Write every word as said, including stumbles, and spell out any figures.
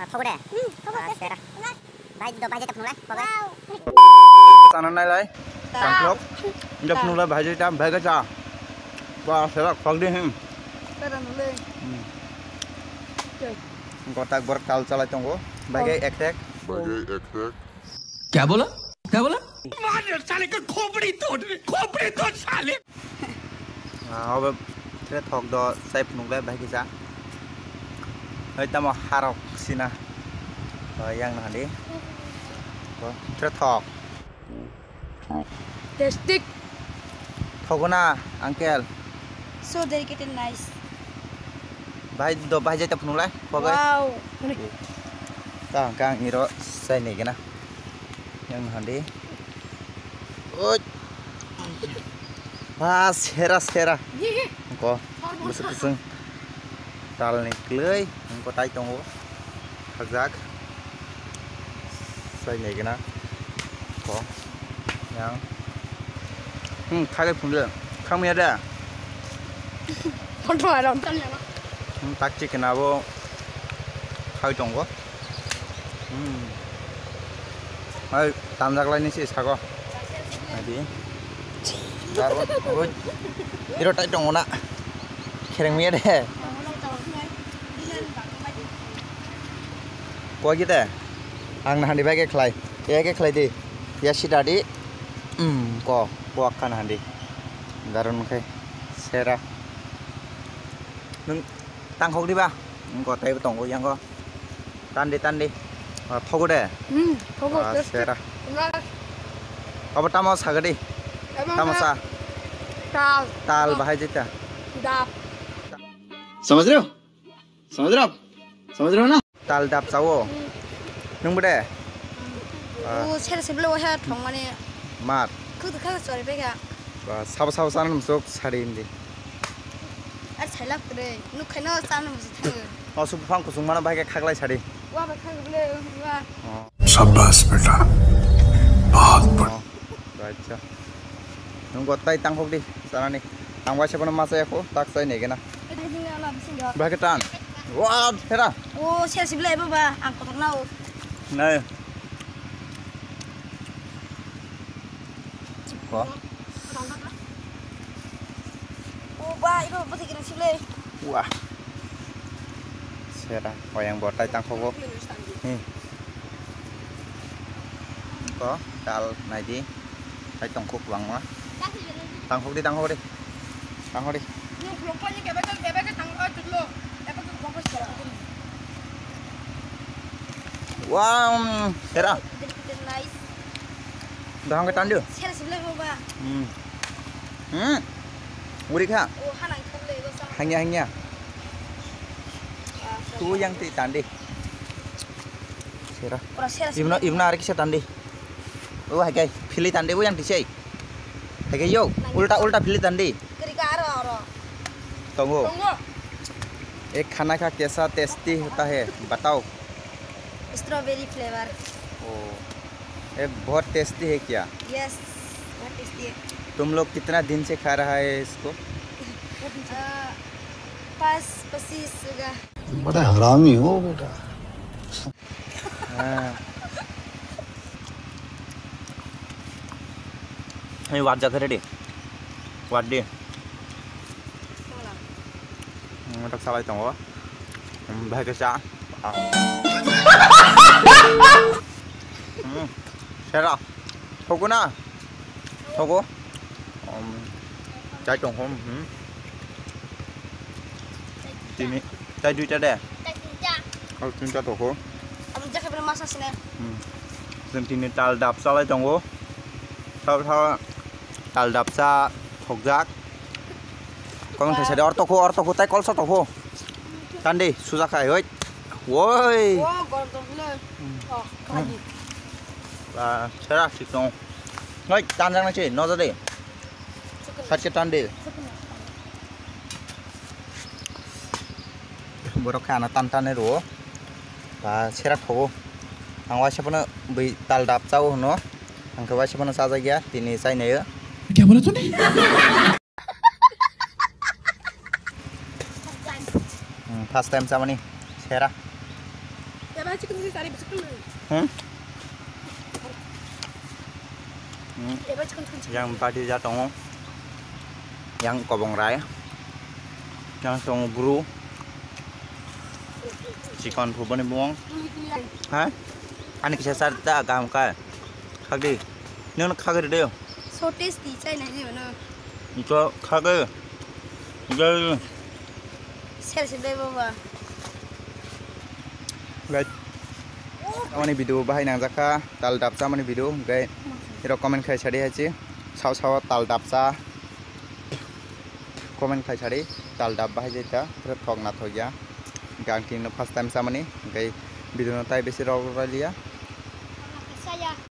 Ah, thogo de. Hmm, thogo de. Ah, sera. Bhai, do bhai, jeta phunulai, thogo. Wow. Sana nai lai. Ta. Tangklok. Inda phunulai bhai jeta, bhai ka cha. Wah, sera, khok de, hmm. Sera nulai. Hmm. Oke. Gotak borok tal chalai tongo. Bhai ke ek ek. Bhai ke ek ek. क्या बोला? क्या बोला? मार साले का खोपड़ी तोड़, खोपड़ी तोड़ साले। Ah, obo tre thok do chai phunuk le bhai kisa. Hai tamo harok sina. Ah, yang na di. Bo tre thok. Testik. Thogona, uncle. So delicate and nice. Bhai do bhai jai ta phunuk le. Khok le. Wow. Ta kang iro sai nei gana. Yang handi. Oi. Ah, sera, sera. Ko, musu kusung. Tal ni klei, ko tai tongo. Hajak. Sai nei gana. Ko. Yang. Hmm, khai phunde. Khang ya da. Control around. Hmm, tak chicken abo. Khai tongo. Hmm. Hai, tamjak laini se sago. Adi. Daro, oi. Iro tai tongo na. Khereng miya de. Koi gite. Ang na handi bai ke khlai. Ya ke khlai di. Ya si dadi. Hmm, ko, ko akhan handi. Daro nung khai. Sera. Nung tangkhok di ba? Nung ko tai tongo yang ko. Tandi, tandi. Ah, thogo de? Hmm, thogo. Ah, sera. Abo tamo sagadi? Tamo sa? Tal. Tal bahai jita. Dap. समझ रहे हो? समझ रहे हो आप? समझ रहे हो ना? Tal dap sao? Hmm. Nung bede? Ah. O, sera sebele o ha thong mani. Mar. Khuk khuk chori pe kha. Ba, sabo sabo sana nung sok sari hindi. Ar sailak tre, nuk khaino chana musi thango. O su buphang kusung mano bai khe khaklai sari. Wa ba khang bole, wa. Oh. शाबाश बेटा, बहुत बढ़िया। Oh. Acha. Nung go tai tangkhok di, sanani. Ang waisa bono masa yakho, tak sai nei gena. Bai khe tan. Wa, thera. O, sera sebele baba, ang kotor na o. Nai. Ko. O ba, ibo bwtwi kwrwi sibole. Wah. Sera, oyang bo tai tangkhogo. Hmm. Ko, tal naidi. Tai tongkho kwbangma. Tangkhok di, tangkhok di. Tangkhok di. Wow, sera. Nice. Dahang ke tandu. Sera sebelah mau ba. Hmm. Hmm. Uri kha. Oh, hanang khatle go sa. Hanya, hanya. Ah, tu yang ti tandi. Sera. Ora sera. Ibna, ibna ari kisa tandi. Oh, hai kai. Phili tandi bo yang ti sei. Hai kai yo. Ulta, ulta phili tandi. Kiri ka aro, aro. Tongo. Tongo. Ek khana ka kaisa tasty hota hai? Batao. Strawberry flavor. Oh. ये बहुत टेस्टी है क्या? यस, बहुत टेस्टी है। तुम लोग कितना दिन से खा रहा है इसको? अ, पाँच पच्चीस होगा। बड़ा हरामी हो बेटा। हाँ। Hey, what jacket ready? What day? Motor salai tongo. Hmm, bhai kisa. Ah. Hmm. Sera. Thogo na? Thogo? Um, chai tong hom. Hmm. Tini, chai duita de? Chai tinta. Oh, tinta thogo. Abo jaga bela masa sini. Hmm. Jeng tini tal dap salai tongo. Thao, thao. Tal dap sa thokjak. Kong thai sari or tokho, or tokho, tai kolsa tokho. Tandi, suja khai, hoi. Woi. Oh, gorok tong le. Hmm. Oh, hmm. Ba, sera sik tong. Hoi, tanjak na se, noja de. Sat ke tandi. Borok khe ano tan tan rwo. Ba, sera thogo. Ang waisa phano bwi tal dap chao hwno. Ang khe waisa phano chajak ya, tini chainai o. क्या बोला तूने? Hmm, first time chamani sera. Hmm? Hmm. Yang badi ja tongo. Yang kobong rai. Yang tongo guru. Chikon phubani bong. Ha? Ani kisa sar ta gam ka. Khagdi. Nang khagri de. So tasty, chai nai ni mano. Ito khagri. Gal. Sel se be baba. Guys. Amani video bahai nang jakha, tal dap cha mani video, gai. Iro comment khai sadi hachi. Sao sao tal dap cha. Comment khai sadi, tal dap bahai jai ta, thok na thok ya. Gang tin no first time cha mani, gai video no tai besi rok raliya.